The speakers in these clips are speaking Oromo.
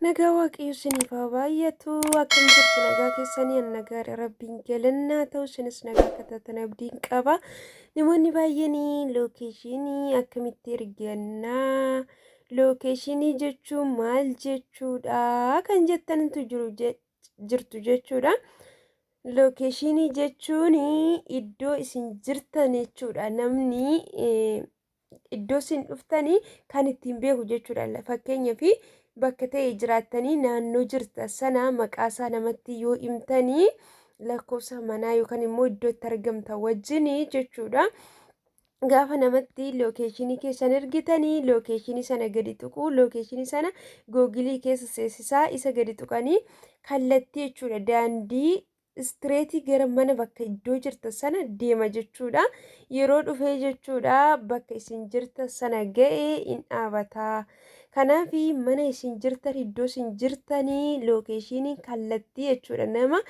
Nagaa Waaqayyo isiniif haa baay'atu. Akkam jirtu nagaa keessanii? An nagaadha. Rabbiin galannaa ta'u isinis nagaa akka taatan abdiin qaba. Namoonni baay'een lookeeshinii akkamitti ergannaa? Lookeeshinii jechuun maal jechuudha? Kan jettantu jiru jirtu jechuudha. Lookeeshinii jechuun iddoo isin jirtan jechuudha. Namni iddoo isin dhuftanii kan ittiin beeku jechuudha. Fakkeenyaaf bakka ta'e jiraattanii naannoo jirtan sana maqaasaa namatti yoo himtanii lakkoofsa manaa yookaan immoo iddoo itti argamtan wajjin jechuudha. Gaafa namatti lookeeshinii keessan ergitanii lookeeshinii sana gadi tuquu lookeeshinii sana googilii keessa seesisaa isa gadi tuqanii kallattii jechuudha daandii istireetii gara mana bakka iddoo jirtan sana deema jechuudha. Yeroo dhufee jechuudha bakka isin jirtan sana ga'ee in dhaabata. Kanaaf mana isin jirtan iddoo isin jirtanii lookeeshinii kallattii jechuudha nama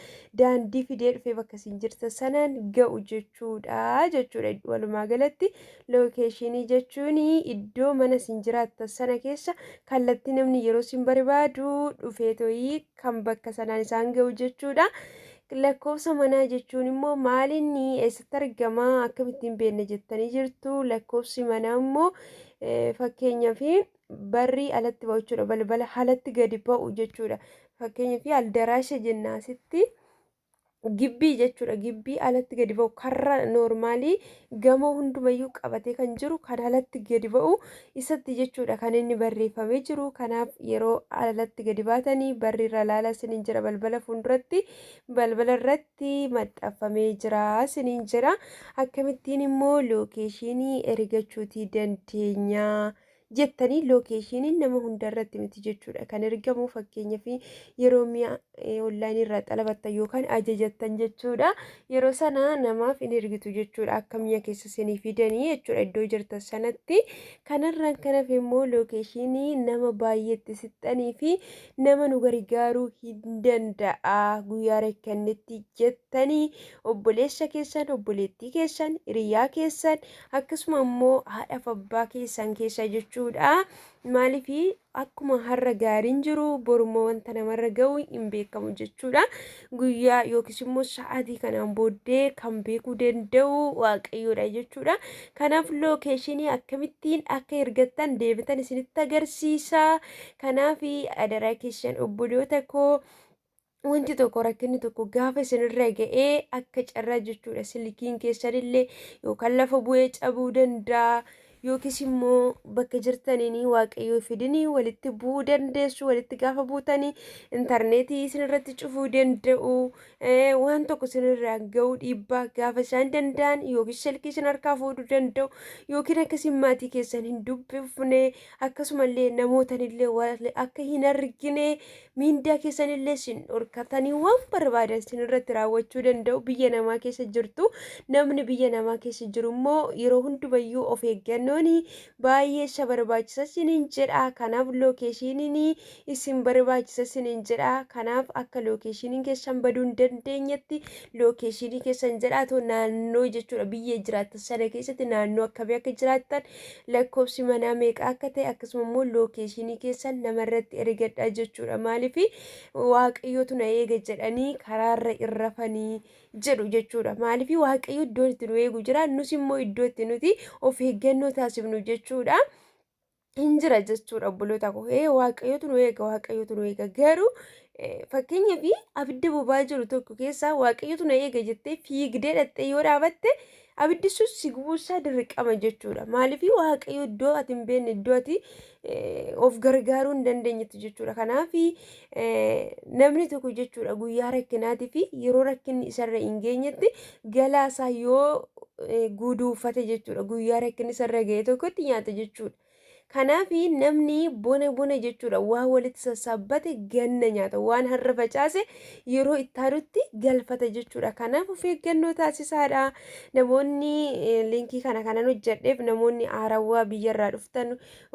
daandii fidee dhufee bakka isin jirtan sanaan ga'u jechuudha jechuudha. Walumaa galatti lookeeshinii jechuun iddoo mana isin jiraattan sana keessa kallattii namni yeroo isin barbaadu dhufee to'ii kan bakka sanaan isaan ga'u jechuudha. Lakkoofsa manaa jechuun immoo maalinni eessatti argama akkamittiin beekna jettanii jirtu. Lakkoofsi manaa immoo fakkeenyaaf barrii alatti ba'u jechuudha. Balbala alatti gadi ba'u jechuudha. Fakkeenyaaf aldaraasha jenna asitti. Gibbii jechuudha. Gibbii alatti gadi ba'u karra noormaalii gamoo hundumayyuu qabatee kan jiru kan alatti gadi ba'u isatti jechuudha kan inni barreeffamee jiru. Kanaaf yeroo alatti gadi baatanii barri irra ilaalaa isiniin jira balbala fuulduratti balbala irratti maxxanfamee jira isiniin jira. Akkamittiin immoo lookeeshinii ergachuutii dandeenya? Jettanii lookeeshiniin nama hundarratti miti jechuudha kan ergamu. Fakkeenyaaf yeroo mi'a onlaayinii irraa xalabattan yookaan ajajattan jechuudha yeroo sana namaaf hin ergitu jechuudha akka mi'a keessa isinii fidanii jechuudha iddoo jirtan sanatti. Kanarraan kan hafe immoo lookeeshinii nama baay'eetti sixxanii fi nama nu gargaaruu hin danda'a guyyaa rakkannetti jettanii obboleessa keessan, obboleettii keessan, hiriyaa keessan, akkasuma immoo haadhaaf abbaa keessan keessa jechuudha. Maaliif akkuma har'a gaariin jiru borummoo wanta namarra ga'u hin beekamu jechuudha. Guyyaa yookiis immoo sa'aatii kanaan booddee kan beekuu danda'u waaqayyoodha jechuudha. Kanaaf lookeeshinii akkamittiin akka ergattan deebitan isinitti agarsiisa. Kanaaf adaraa keessan obboloota koo wanti tokko rakkinni tokko gaafa isinirra ga'ee akka carraa jechuudha silkiin keessanillee yookaan lafa bu'ee cabuu danda'a yookiis immoo bakka jirtaniin waaqayyoo fidinii walitti bu'uu dandeessu. Walitti gaafa buutanii intarneetii isinirratti cufuu danda'u, waan tokko isinirraa ga'uu dhiibbaa gaafa isaan danda'an yookiis silkii isin harkaa fuudhuu danda'u yookiin akkasiin maatii keessan hin dubbifne akkasumallee namootanillee akka hin argine miindaa keessanillee isin dhorkatanii waan barbaadan isin irratti raawwachuu danda'u. Biyya namaa keessa jirtu, namni biyya namaa keessa jiru immoo yeroo hundumayyuu of eeggannoon baay'ee isa barbaachisa isiniin jedha. Kanaaf lookeeshiniin isin barbaachisa isiniin jedha. Kanaaf akka lookeeshiniin keessan baduu hin dandeenyetti lookeeshinii keessan jedhaatoo naannoo jechuudha biyya jiraattan sana keessatti naannoo akkamii akka jiraattan lakkoofsi manaa meeqa akka ta'e akkasuma immoo lookeeshinii keessan namarratti ergadhaa jechuudha. Maaliif waaqayyotu na eega jedhanii karaarra hin rafanii jedhu jechuudha. Maaliif waaqayyo iddoo itti nu eegu jira, nus immoo iddoo itti nuti of eeggannoo taasifnu jechuudha. Hin jira jechuudha obboloota koo. Ee waaqayyotu nu eega, waaqayyotu nu eega. Garuu fakkeenyaaf abidda boba'aa jiru tokko keessaa waaqayyotu na eega jettee fiigdee dhaqxee yoo dhaabatte abiddi sun si gubuusaa dirqama jechuudha. Maaliif waaqayyo iddoo ati hin beekne iddoo ati of gargaaruu hin dandeenyetti jechuudha. Kanaaf namni tokko jechuudha guyyaa rakkinaatii fi yeroo rakkinni isarra hin geenyetti galaasaa yoo guuduuffate jechuudha guyyaa rakkinni isarra ga'e tokkotti nyaata jechuudha. Kanaaf namni bona bona jechuudha waan walitti sassaabbate ganna nyaata waan har'a facaase yeroo ittaanutti galfata jechuudha. Kanaaf of eeggannoo taasisaadha. Namoonni liinkii kana kanan hojjedheef namoonni haarawwaa biyyarraa dhuftan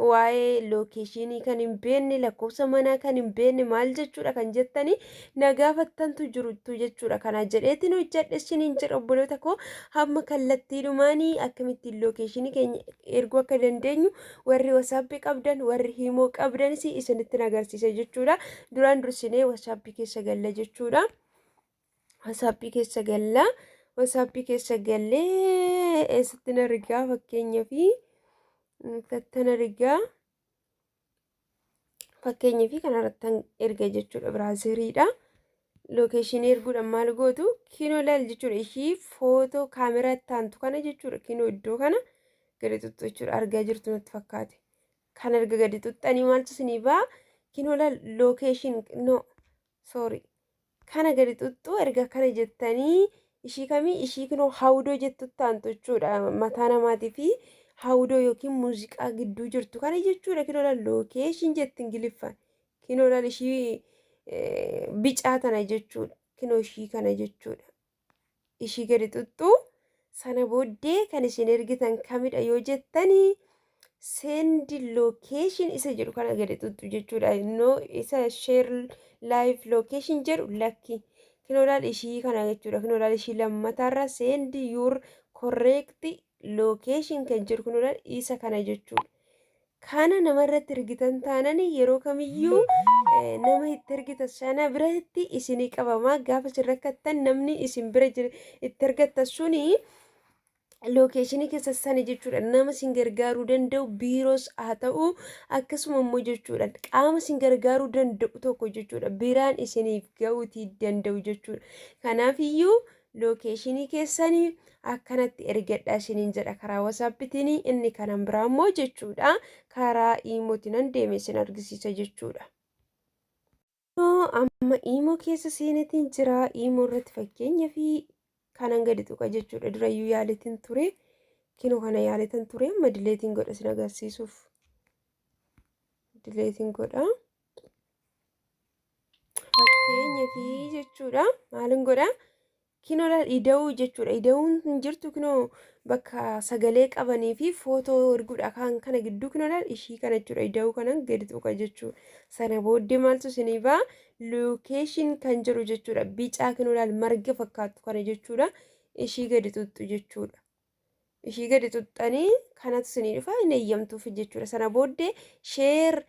waa'ee lookeeshinii kan hin beekne lakkoofsa manaa kan hin beekne maal jechuudha kan jettanii na gaafattantu jirutu jechuudha. Kana jedheetiin hojjedhe isiniin jedha obboloota koo hamma kallattiidhumaanii akkamittiin lookeeshinii keenya erguu akka dandeenyu warri WhatsAppii qabdan, warri Imo qabdanis isinitti agarsiisa jechuudha. Duraan dursinee WhatsAppii keessa galla jechuudha. WhatsAppii keessa galla. WhatsAppii keessa gallee eessatti na argaa? Fakkeenyaa fi tattan argaa. Fakkeenyaa fi kanarratti erga jechuudha, biraazeriidha. Locationii erguudhaan maal gootu? Kinoo laal jechuudha. Ishii footoo kaameraa itti aantu kana jechuudha. Kinoo iddoo kana gadi xuxxu jechuudha. Argaa jirtu natti fakkaate. Kan erga gadi xuxxanii maaltu isinii ba'a? Kinoo laal, location, no, sorry. Kana gadi xuxxu. Erga kana jettanii ishii kamii, ishii kinoo audio jettutti aantu jechuudha. Mataa namaatii fi audio yookiin muuziqaa gidduu jirtu kana jechuudha. Kinoo laal, location jetti Ingiliffaan. Kinoo laal, ishii bicaa tana jechuudha. Kinoo ishii kana jechuudha. Ishii gadi xuxxu. Sana booddee kan isin ergitan kamidha yoo jettanii, send location isa jedhu kana gadi xuxxu jechuudha. No, isa share live location jedhu lakki. Kinoo laal, ishii kana jechuudha. Kinoo laal, ishii lammataarra send your correct location kan jedhu, kinoo laal, isa kana jechuudha. Kana namarratti ergitan taanan yeroo kamiyyuu nama itti ergitan sana biratti isinii qabamaa. Gaafa isin rakkattan namni isin bira itti ergattan suni locationii keessa sana jechuudha. Nama isin gargaaruu danda'u, biiroos haa ta'u, akkasuma immoo jechuudha, qaama isin gargaaruu danda'u tokko jechuudha, biraan isiniif ga'uutii danda'u jechuudha. Kanaafiyyuu locationii keessanii akkanatti ergadhaa isiniin jedha karaa WhatsAppitiin. Inni kanan biraa immoo jechuudha, karaa Imootiin nan deeme isin argisiisa jechuudha. Amma Imo keessa seenatiin jira. Imo irratti fakkeenya fi kanan gadi tuqa jechuudha. Durayyuu yaaletiin ture. Kinoo kana yaaletan ture. Amma deleteiin godha isin agarsiisuuf. Deleteiin godha. Fakkeenya fi jechuudha. Maalin godha? Kinoo ida'uu jechuudha. Ida'uun hin jirtu, kinoo bakka sagalee qabanii fi footoo erguudha kan kana gidduu, kinoo ishii kana jechuudha. Ida'uu kanan gadi tuqa jechuudha. Sana booddee maaltu isinii ba'a? Location kan jedhu jechuudha. Bicaa, kinoo laal, marga fakkaattu kana jechuudha. Ishii gadi tuqxu jechuudha. Ishii gadi tuqxanii kanatu isinii dhufa, hin eeyyamtuuf jechuudha. Sana booddee share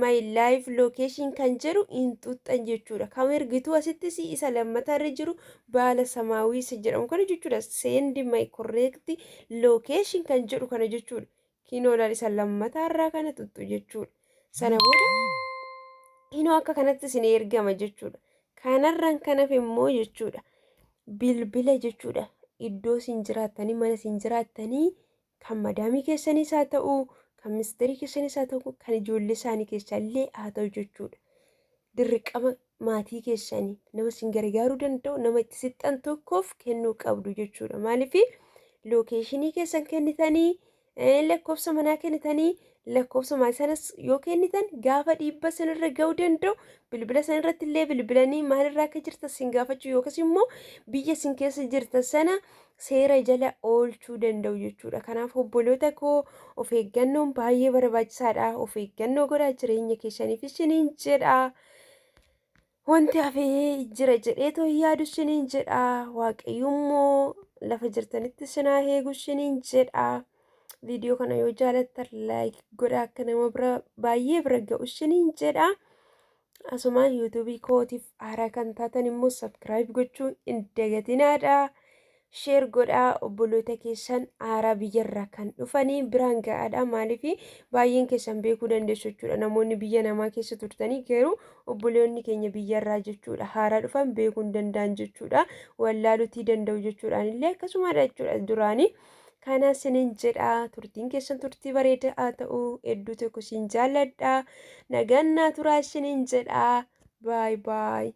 my live location kan jedhu hin tuqxan jechuudha. Kam ergituu? Asittis isa lammataa jiru, baala samaawii isa jedhamu kana jechuudha. Send my correct location kan jedhu kana jechuudha. Kinoo laal, isa lammataarraa kana tuqxu jechuudha. Sana booda kinoo akka kanatti isin ergama jechuudha. Kanarraan kanaaf immoo jechuudha, bilbila jechuudha. Iddoo isin jiraattanii, mana isin jiraattanii, kan madaamii keessanis haa ta'u, kan misterii keessanis haa ta'u, kan ijoollee isaanii keessaa illee haa ta'u jechuudha. Dirqama maatii keessanii, nama isin gargaaruu danda'u, nama itti sixxan tokkoof kennuu qabdu jechuudha. Maaliif? Locationii keessan kennitanii, lakkoofsa manaa kennitanii, lakkoofsa maatii sanas yoo kennitan, gaafa dhiibba sanirra ga'uu danda'u bilbila sanirratti illee bilbilanii maalirraa akka jirtan sin gaafachuu yookaas immoo biyya isin keessa jirtan sana seera jala oolchuu danda'u jechuudha. Kanaaf obboloota koo, of eeggannoon baay'ee barbaachisaadha. Of eeggannoo godhaa jireenya keessaniif isiniin jedha. Wanti hafee jira jedheetoo yaadu isiniin jedha. Waaqayyummoo lafa jirtanitti isin haa eegu isiniin jedha. Viidiyoo kana yoo jaalattan like godhaa, akka nama bira baay'ee bira ga'u isiniin jedha. Asumaan YouTubeii kootiif haaraa kan taatan immoo subscribe gochuu hin dagatinaadha. Share godhaa, obboloota keessan haaraa biyyarraa kan dhufanii biraan ga'aadha. Maaliif? Baay'een keessan beekuu dandeessu jechuudha. Namoonni biyya namaa keessa turtanii garuu obboloonni keenya biyyarraa jechuudha, haaraa dhufan beekuu hin danda'an jechuudha. Wallaaluutii danda'u jechuudhaan illee akkasumadha jechuudha duraanii. Kana isiniin jedha. Turtiin keessan turtii bareedaa haa ta'u. Hedduu tokko isin jaalladha. Nagaan naa turaa isiniin jedha. Bye bye.